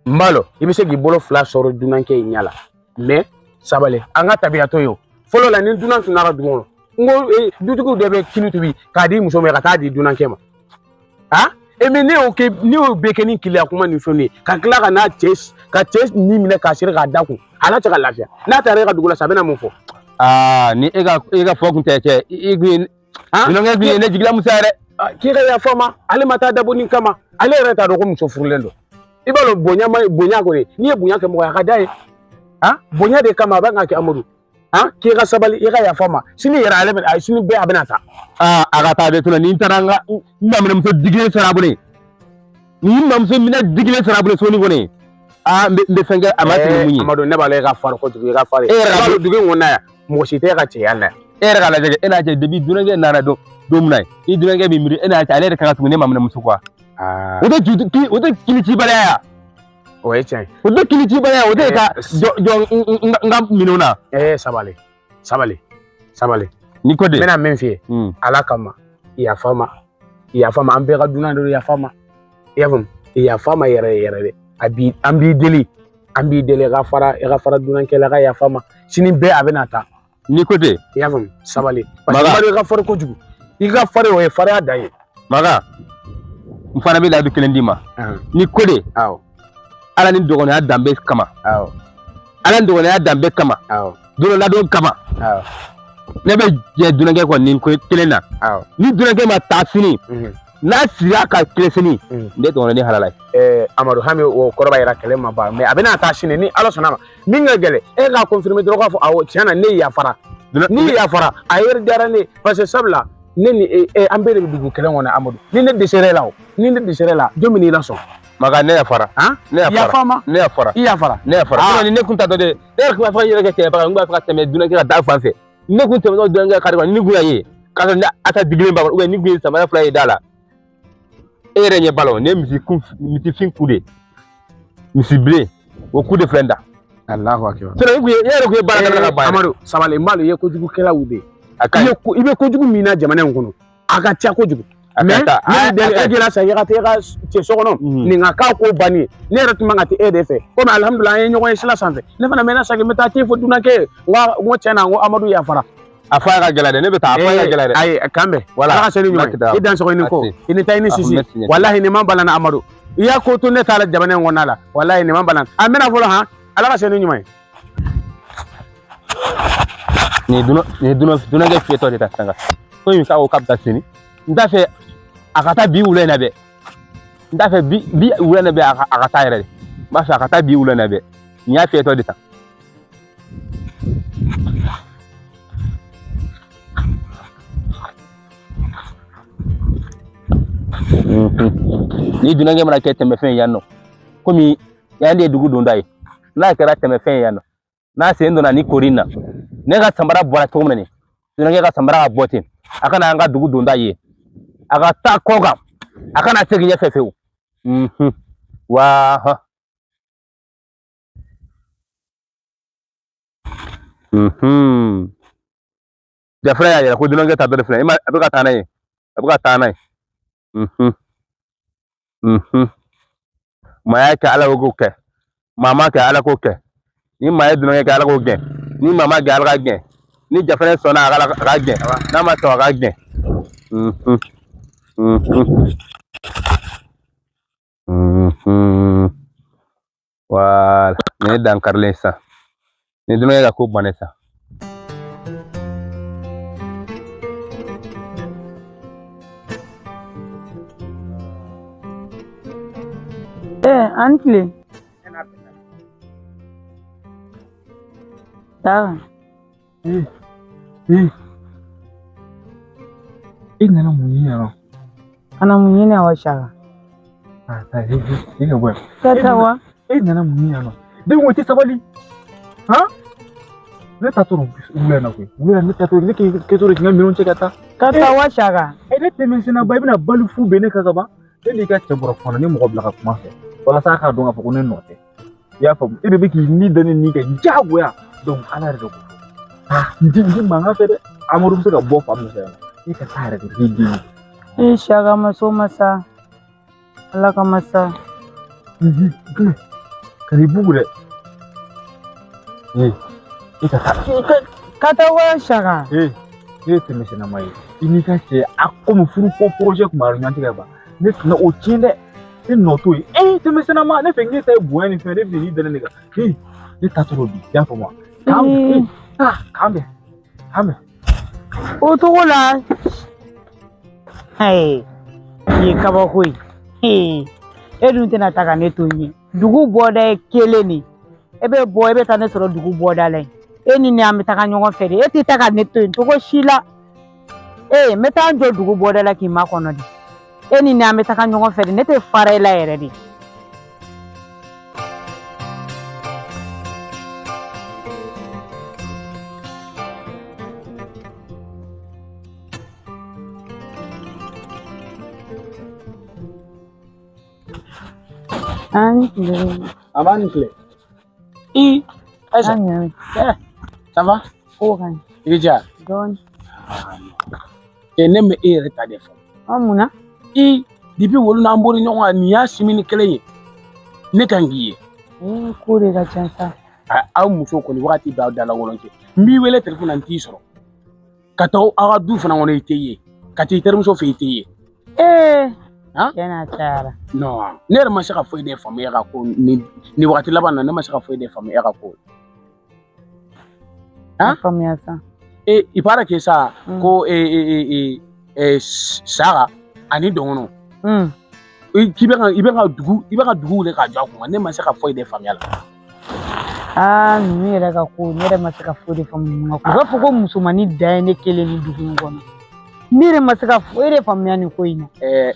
n b'a dɔn i bɛ se k'i bolo fila sɔrɔ dunankɛ in ɲɛ la mais sabali an ka tabiya to yen o fɔlɔ la ni dunan tun nana dugu kɔnɔ n ko dutigiw de bɛ kini tobi k'a di muso ma ka taa di dunankɛ ma. Mais ne y'o kɛ ne y'o bɛɛ kɛ ni keleya kuma ni fɛnw ye ka tila ka n'a cɛ ka cɛ ni minɛ k'a siri k'a da kun a n'a cɛ ka lafiya n'a taara e ka dugu la sa a bɛna mun fɔ. Ni e ka fɔ kun tɛ cɛ i kun ye dunankɛ kun ye ne jigila musa yɛrɛ. K'i ka yafa ma ale ma taa dabɔ nin kama ale yɛrɛ t'a dɔn ko muso furulen don i b'a dɔn bonya ma bonya kɔni n'i ye bonya kɛ mɔgɔ ye a ka d'a ye bonya de kama a bɛ ka kɛ Amadu. K'i ka sabali i ka yafa ma sini yɛrɛ ale bɛ sini bɛɛ a bɛna taa. A ka taa dɛ tuna ni n taara n ka n mamuso digilen sɔrɔ a bolo yen ni n mamuso minɛ digilen sɔrɔ a bolo soni kɔnɔ yen n bɛ fɛn kɛ a ma tɛmɛ mun ye. Amadu ne b'a la e ka fari kojugu i ka fari. E yɛrɛ ka don dugu in kɔnɔ yan mɔgɔ si tɛ e ka cɛya la yan. E yɛrɛ k'a lajɛ e n'a cɛ depuis dunankɛ nana don min na ni dunankɛ b'i miiri e n'a cɛ ale yɛrɛ kan ka tugu ne mamuso quoi. O tɛ ju o tɛ kilicibaliya ya. O ye tiɲɛ ye. O tɛ kilicibaliya o tɛ ka jɔ n ka minɛnw na. Sabali sabali sabali. Ni ko de. N bɛna min f'i ye. Ala kama yafa ma yafa ma an bɛɛ ka dunan de don yafa ma i y'a faamu yafa ma yɛrɛ yɛrɛ de a bi an b'i deli i ka fara dunankɛ la ka yafa ma sini bɛɛ a bɛna taa. Ni ko de. I y'a faamu sabali parce que i ka fari kojugu i ka fari o ye fariya dan ye. Maga n fana bɛ layidu kelen d'i ma. Ni ko de. Awɔ. Ala ni dɔgɔninya danbe kama. Awɔ. Ala ni dɔgɔninya danbe kama. Awɔ. Don ladon kama. Awɔ. Ne bɛ jɛ dunankɛ kɔ nin ko kelen na. Awɔ. Ni dunankɛ ma taa sini. N'a sira ka tile sini. Ne dɔgɔnin ne halala ye. Amadu hami o kɔrɔ b'a jira kɛlɛ ma ban mais a bɛna taa sini ni Ala sɔnna ma min ka gɛlɛn e k'a confirmer dɔrɔn k'a fɔ awɔ tiɲɛ na ne yafara. Ni yafara a yɛrɛ diyara ne ye parce que sabula ne ni e an bɛɛ de bɛ dugu kelen kɔnɔ Amadu ni ne dɛsɛra e la o ni ne dɛsɛra e la jɔn bɛ n'i lasɔn. Maga ne yafara. Ne yafara. Yafa ma. Ne yafara. I yafara. Ne yafara. Ni ne kun t'a dɔn dɛ ne yɛrɛ kun b'a fɔ ka yɛrɛ kɛ cɛbaga ye n kun b'a fɛ ka tɛmɛ dunankɛ ka da fan fɛ ne kun tɛmɛtɔ dunankɛ kari kɔnɔ ni kun y'a ye k'a sɔrɔ ne Asa digilen b'a kɔnɔ ou bien ni kun ye samara fila ye da la e yɛrɛ ɲɛ b'a la o ne ye misifin ku de misi bilen o ku de filɛ n da. Alahu akibaru. Sinon i yɛrɛ kun ye baara daminɛ ka ban. Amadu sabali n b'a dɔn i ye kojugukɛlaw de ye. A ka ɲi. I bɛ kojugu min na jamana in kɔnɔ a ka ca kojugu. Mais ne deli e jira sa i ka taa i ka cɛ so kɔnɔ nin ka k'a ko banni ye ne yɛrɛ tun man ka taa e de fɛ komi alihamudulilayi an ye ɲɔgɔn ye sira sanfɛ ne fana mɛnna segin n bɛ taa t'e fɔ dunankɛ ye n ko tiɲɛ na n ko Amadu yafara. A fɔ a ka gɛlɛn dɛ ne bɛ taa a fɔ a ka gɛlɛn dɛ. Ayi kan bɛn. Ala ka se ni ɲuman ye i dan sɔgɔ i ni ko i ni taa i ni sisi walahi nin man balan Amadu i y'a ko to ne t'a la jamana in kɔnɔna la walahi nin man balan a mɛna fɔlɔ han Ala ka se ni ɲuman ye. Nin ye dunankɛ fiyɛtɔ de ta sisan ko in k'a ko k'a bɛ taa sini n t'a fɛ A ka taa bi wula in na bɛɛ. N t'a fɛ bi wula in na bɛɛ a ka taa yɛrɛ de. N b'a fɛ a ka taa bi wula in na bɛɛ. Nin y'a fiyɛtɔ de ta. Ni dunankɛ mana kɛ tɛmɛfɛn ye yan nɔ, komi yan de ye dugu donda ye, n'a kɛra tɛmɛfɛn ye yan nɔ, n'a sen donna ni kori in na, ne ka samara bɔra cogo min na nin, dunankɛ ka samara ka bɔ ten, a kana an ka dugu donda ye, a ka taa kɔ kan, a kana segin ɲɛfɛ fewu. Wa hɔn. Jafra y'a yira ko dunankɛ ta dɔ de filɛ, e ma a bɛ ka taa n'a ye, a bɛ ka taa n'a ye. Maa y'a kɛ Ala k'o kɛ, maa ma kɛ Ala k'o kɛ. Ni maa ye dunankɛ kɛ Ala k'o gɛn, ni maa ma gɛn Ala ka gɛn, ni Jafra sɔnna a ka gɛn, n'a ma sɔn a ka gɛn. Voilà, nin ye dankarilen ye sisan. Ni dunankɛ ka ko bannen sisan. An tile. Taa. E nana mun ɲini yan nɔ? Ka na mun ɲini wa Saka? Taa e ka bɔ yan. Ka taa wa? E nana mun ɲini yan nɔ? Den ko i tɛ sabali. Han? Ne taatɔ wula in na koyi. Wula ne taatɔ ne kɛtɔ de k'i ka minɛnw cɛ ka taa. Ka taa wa Saka? E ne tɛmɛ ba i bɛna bali fu bɛn ne kan ka ban. Ne n'i ka cɛ bɔra kuma na, ne mɔgɔ bila ka kuma fɛ. Walasa a k'a dɔn k'a fɔ ko ne nɔ tɛ. I y'a faamu? E de bɛ k'i ni da ne ni kan diyagoya. Donc Ala yɛrɛ de ko fɔ. N ti mankan fɛ dɛ. Amadu bɛ se ka bɔ fan min fɛ yan nɔ. E ka taa yɛrɛ de k'i den ye. Ee Saka maso masa. Ala ka masa. Ka n'i bugu dɛ. Ee e ka taa. Ka taa wa Saka? Ee ne ye tɛmɛsennama ye. I n'i ka cɛ a komi furu ko projet kun b'a ɲɔgɔn tigɛ ban. Ne tɛna o tiɲɛ dɛ. Ne nɔ t'o ye. Ee tɛmɛsennama ne fɛ k'e ta ye bonya ni fɛn ne bɛ n'i da ne kan. Ee ne taatɔ don bi i y'a faamu wa? K'an bɛn. K'an bɛn. K'an bɛn. O cogo la. Ayi nin ye kabako ye. E dun tɛna taa ka ne to yen. Dugu bɔda ye kelen de. E bɛ bɔ e bɛ taa ne sɔrɔ dugu bɔda la yen. E ni ne an bɛ taga ɲɔgɔn fɛ de. E tɛ taa ka ne to yen cogo si la. Ee n bɛ taa n jɔ dugu bɔda la k'i makɔnɔ de. E ni ne an bɛ taga ɲɔgɔn fɛ de. Ne tɛ fara e la yɛrɛ de. An tile. A b'a ni tile. I, Aïssa. Ça va? Ko ka ɲi. I bɛ diya? Dɔɔni. Ne ma e yɛrɛ ta de fɔ. An mun na? I, depuis wolo n'an bɔra ɲɔgɔn kan nin y'a simini kelen ye. Ne kan k'i ye. Ko de ka ca sa. Aw muso kɔni wagati bɛɛ aw da la wɔlɔn cɛ. N b'i wele telefɔni na n t'i sɔrɔ. Ka taa aw ka du fana kɔnɔ i tɛ ye. Ka t'i terimuso fɛ i tɛ ye. Tiɲɛ na a cayara. Non, ne yɛrɛ ma se ka foyi de faamu e ka ko ni wagati laban na ne ma se ka foyi de faamu e ka ko. Han? Faamuya sa. Il paraît que ça ko Saka ani Dɔngɔnɔ. K'i bɛ ka dugu i bɛ ka dugu wuli k'a jɔ a kun ne ma se ka foyi de faamuya la. Ninnu yɛrɛ ka ko ne yɛrɛ ma se ka foyi de faamu ninnu ka ko. U b'a fɔ ko musomanin dan ye ne kelen ni dugu in kɔnɔ. Ne yɛrɛ ma se ka foyi de faamuya nin ko in na.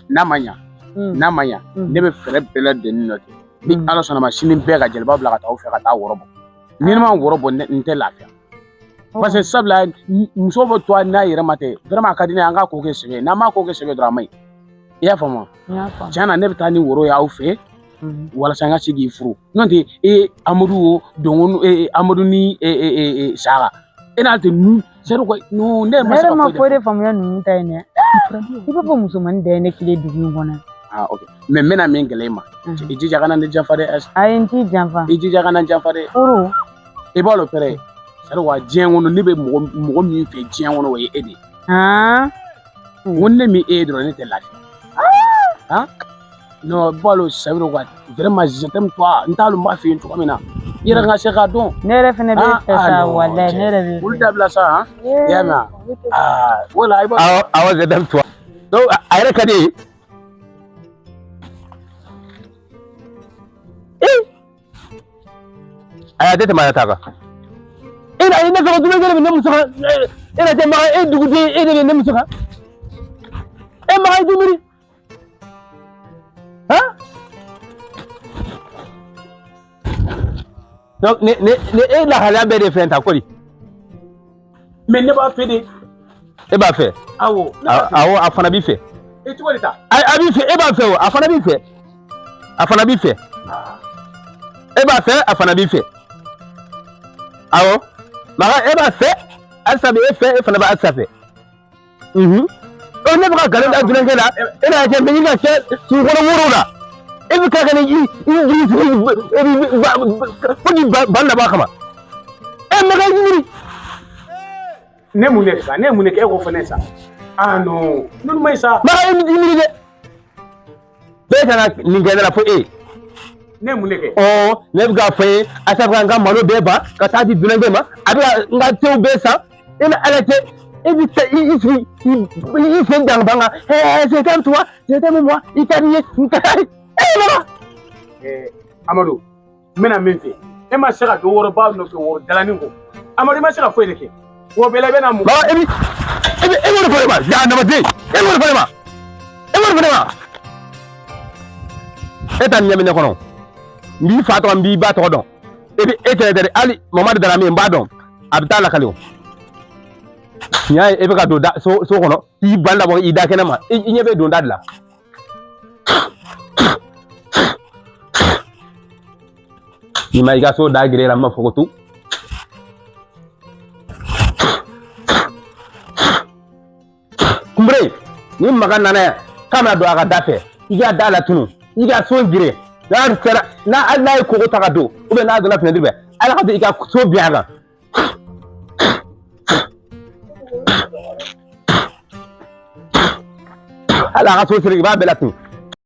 N'a ma ɲa. N'a ma ɲa ne bɛ fɛɛrɛ bɛɛ lajɛlen nɔfɛ. Ni Ala sɔnna ma sini bɛɛ ka jeliba bila ka taa aw fɛ ka taa wɔrɔ bɔ. Ni ne ma wɔrɔ bɔ n tɛ lafiya. Parce que sabula muso bɛ to n'a yɛrɛ ma tɛ vraiment a ka di ne ye an ka ko kɛ sɛbɛ ye n'an m'a ko kɛ sɛbɛ dɔrɔn a ma ɲi. I y'a faamu wa? Tiɲɛ na ne bɛ taa ni woro ye aw fɛ walasa n ka se k'i furu. N'o tɛ e Amadu o Dɔngɔnɔ Amadu ni Saka e n'a tɛ nu c'est quoi non ne ma se ka foyi de faamuya ninnu ta in dɛ. I b'a fɔ musomanin dan ye ne kelen dugu in kɔnɔ. Ok mais n bɛna min gɛlɛya i ma. I jija kana ne janfa dɛ. Ayi n t'i janfa. I jija kana janfa dɛ. Furu. I b'a dɔn pɛrɛ. C'est quoi diɲɛ kɔnɔ ne bɛ mɔgɔ min fɛ diɲɛ kɔnɔ o ye e de ye. N ko ne min e ye dɔrɔn ne tɛ lafiya. Non balo ça veut dire quoi vraiment je t'aime toi n t'a dɔn n b'a f'i ye cogo min na i yɛrɛ ka se k'a dɔn. Ne yɛrɛ fɛnɛ bɛ fɛ sa walayi ne yɛrɛ bɛ. Olu dabila sa han. I y'a mɛn wala i b'a. Awɔ je t'aime toi. Donc a yɛrɛ ka di ye. A tɛ tɛmɛ a ta kan. E na ne fɛ ka dunankɛ de bɛ ne muso kan. E na tɛ Makan, e duguden, e de bɛ ne muso kan. E Makan, i t'i miiri. Han? Donc ne e lahalaya bɛɛ de fɛn ta kori. Mais ne b'a fɛ de. E b'a fɛ? Awɔ. Awɔ, a fana b'i fɛ. E cogo di ta? A b'i fɛ, e b'a fɛ o, a fana b'i fɛ. A fana b'i fɛ. E b'a fɛ, a fana b'i fɛ. Awɔ. Makan, e b'a fɛ, halisa bɛ e fɛ, e fana bɛ halisa fɛ. Ne bɛ ka nkalon da dunankɛ la, e n'a kɛ n bɛ ɲini ka kɛ sugukɔnɔ woro la. E bɛ ka ne i e bɛ fo k'i ban labɔ a kama. E Makan, i miiri. Ne mun de kɛ sa? Ne mun de kɛ e k'o fɔ ne sa? Ah non, ninnu ma ɲi sa. Makan, i miiri dɛ. Bɛɛ kana nin kɛ ne la fo e. Ne mun de kɛ? Ne bɛ k'a fɔ ye, asa bɛ ka n ka malo bɛɛ ban ka taa di dunankɛ ma, a bɛ ka n ka tew bɛɛ san. E ni Ala cɛ, e bɛ taa i sigi i sen dan ban kan. Je t'aime toi, je t'aime moi, i ka di n ye, n ka di. E Makan. Amadu, n bɛna min fɛ, e ma se ka don woroba nɔfɛ woro jalanin kɔ. Amadu, i ma se ka foyi de kɛ. Wo bɛɛ la i bɛna mun? Makan, e b'o de fɔ ne ma, jahanamaden, e b'o de fɔ ne ma, e b'o de fɔ ne ma. E ta nin ɲɛ bɛ ne kɔnɔ. N b'i fa tɔgɔ, n b'i ba tɔgɔ dɔn. E bɛ e kɛlɛ dɛ, hali Mamadu Darame n b'a dɔn, a bɛ taa lakali o. Nin y'a ye, e bɛ ka don da so kɔnɔ k'i ban labɔ i da kɛnɛ ma, i ɲɛ bɛ don da de la. N'i ma i ka so da gere la, n b'a fɔ ko tu. Kunbere, ni Makan nana yan k'a bɛna don a ka da fɛ, i ka da latunu, i ka so gere. N'a sera, n'a hali n'a ye kogo ta ka don, ou bien n'a donna fenêtre fɛ, ala ka to i ka so bin a kan. Hali a ka so siri, i b'a bɛɛ latunu.